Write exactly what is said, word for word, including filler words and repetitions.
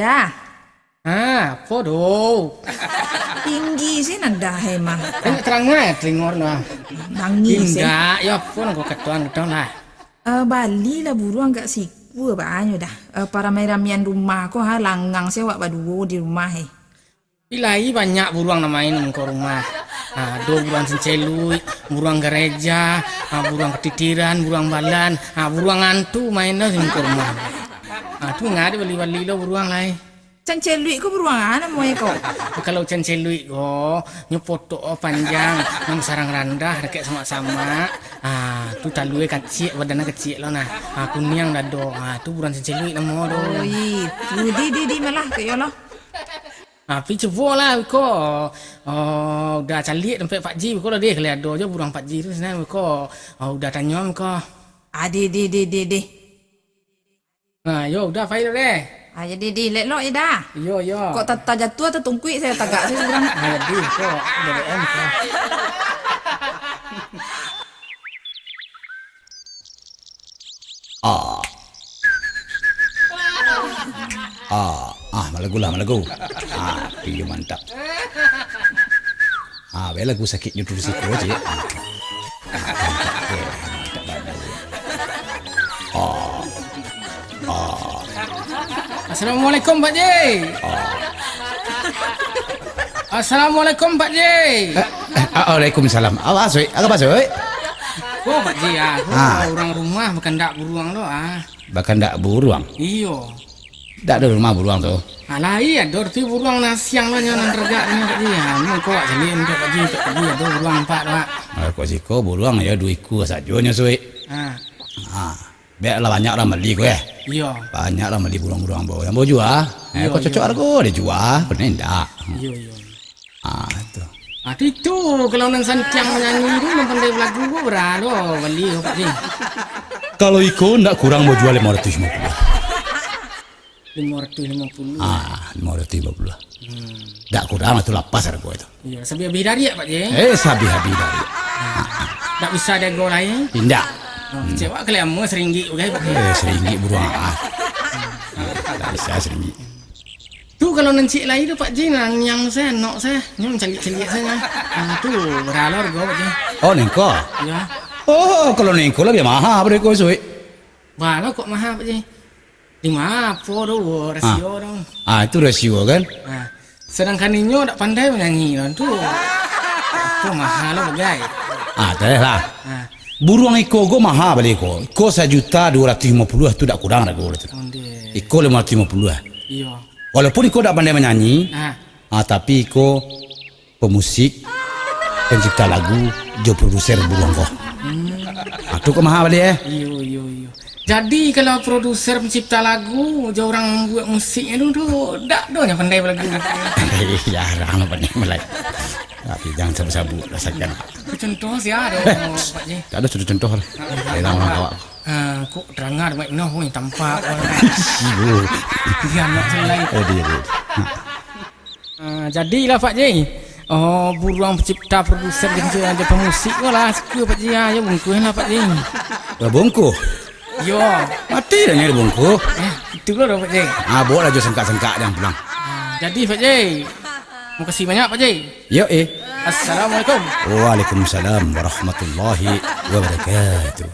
Dah. Ha, apo doh? Tinggi se nado he mah. Kan tarang e telingo nah. Nangih se. Indak, yo apo nan kau katoan-katoan lah. Eh, balilah buruang agak sikua baanyo dah. Eh, paramai-ramian rumah ko ha, langang se awak baduo di rumah he. Lai banyak buruang nan main muko rumah. Ha, ado buruang canceluik, buruang gareja, ha, buruang katitiran, buruang balan, ha, buruang antu main dah di muko rumah. Ha, tu ngari bali-bali lo buruang lai. Canceluik ko buruang a namo e ko? Kalau canceluik ko, nyo potok panjang, nan sarang randah, dakek samak-samak. Ha, tu talue kaciak, badan kaciak lo nah. Ha, kuniang dado. Ha, tu buruang canceluik namo tu. Oh, itu. Di, di, di, malah ko yo lo. Ha, pi cubolah ko. Oh, udah caliak tampek Pak Ji ko lah deh. Kalau ado jo buruang Pak Ji tu sinan ko. Oh, udah tanyo ko. Ah, di, di, di, di, di. Ha, yo, udah, pai lo deh. Ah, jadi di, lek lo, yo dah. Yo, yo. Kok tata jatuah tatungkuik se tagak se urang. Ha, jadi, ko, B B M ko. Ah. Ah, ah, malagu lah, malagu. Ah, iyo mantap. Ah, bae lagu sakik nyo tu siko je. Ah. Ah, mantap, eh, mantap bae. Ah. Ah. Assalamualaikum, Pak Ji. Ah. Assalamualaikum, Pak Ji. Eh, eh, ah, waalaikumsalam. Apo, Sui? Apo, Sui? Ko, Pak Ji, ah, ko Ah. urang rumah bakandak buruang tu, ah. Bakandak buruang? Iyo. Dak ado rumah buruang tu. Alah, iyo, ado tu buruang nan siang lah, nyo nan tagak nyo, Pak Ji. Ah, mangko awak caliak untuak Pak Ji, untuak Pak Ji, ado buruang nampak tu, Pak. Ah, kok siko buruang yo duo ikua sajo nyo, Sui. Ah. Ah. Bialah banyak urang bali ko, eh. Iyo. Banyak urang bali buruang-buruang ambo. Ambo jua. Eh, Iyo, kok cocok iyo. hargo, ado jua. Pandai indak? Iyo, iyo. Ah, tu. Ah, tu itu, kalau nan santiang manyanyi tu, nan pandai balagu ko, bara lo bali ko, Pak Ji? Kalau iko ndak kurang ambo jua limo ratuih limo puluah. Limo ratuih limo puluah. Ah, limo ratuih limo puluah. Hmm. Ndak kurang lah tu, lapas hargo itu. Iyo, sabi-abi dariak, Pak Ji? Eh, sabi-abi dariak. Ndak bisa diago lai? Indak. Oh, Hmm. kecewa kali amuah saringgik bagai, Pak Ji. Eh, saringgik buruang ah. Ah, ndak bisa saringgik. Tu kalau nan ciek lai tu, Pak Ji, nan yang se, nok se, nyo mancaliak-caliak se, nah. Ah, tu bara lo hargo, Pak Ji? Oh, nengko? Iyo. Oh, kalau nengko labiah maha pado iko, Sui. Bara lo kok maha, Pak Ji? Di ma apo tu, rasio Ah. tu? Ah, itu rasio kan? Ah. Sadangkan inyo dak pandai manyanyi kan tu. Apo maha lo bagai? Ah, tak lah. Ah. Buruang iko go maha bali ko. Iko sajuta duo ratuih limo puluah tu dak kurang hargo tu. Ondeh. Iko limo ratuih limo puluah. Iyo. Walaupun iko dak pandai manyanyi, Ah. ah, tapi iko pemusik, pencipta lagu, jo produser buruang ko. Hmm. Ah, tu ko maha bali, eh? Iyo, iyo, iyo. Jadi, kalau produser, pencipta lagu, jo urang mambuek musiknyo tu, tu, dak do nyo pandai balagu. Jarang lah pandai mulai. Tapi jangan sabut-sabut lah sakian. Contoh sia do, Pak Ji? Tak ada contoh-contoh lah. Jarang urang kawak. Ah, kok terangah baik noh, woi, tampak. Iyo. Dia anak selai. Oh, dia, dia. Ah, jadilah, Pak Ji. Oh, buruang pencipta, produser, dan juga, dan pemusik ko lah, suka, Pak Ji, ah, yo bungkuih lah, Pak Ji. Lah bungkuh? Yo. Mati dah nyo bungkuh. Eh, itu lo dah, Pak Ji. Ah, bawa lah jo sengkak-sengkak jangan pulang. Ah, jadi, Pak Ji. Makasih banyak, Pak Ji. Yo, eh. Assalamualaikum. Waalaikumsalam warahmatullahi wabarakatuh.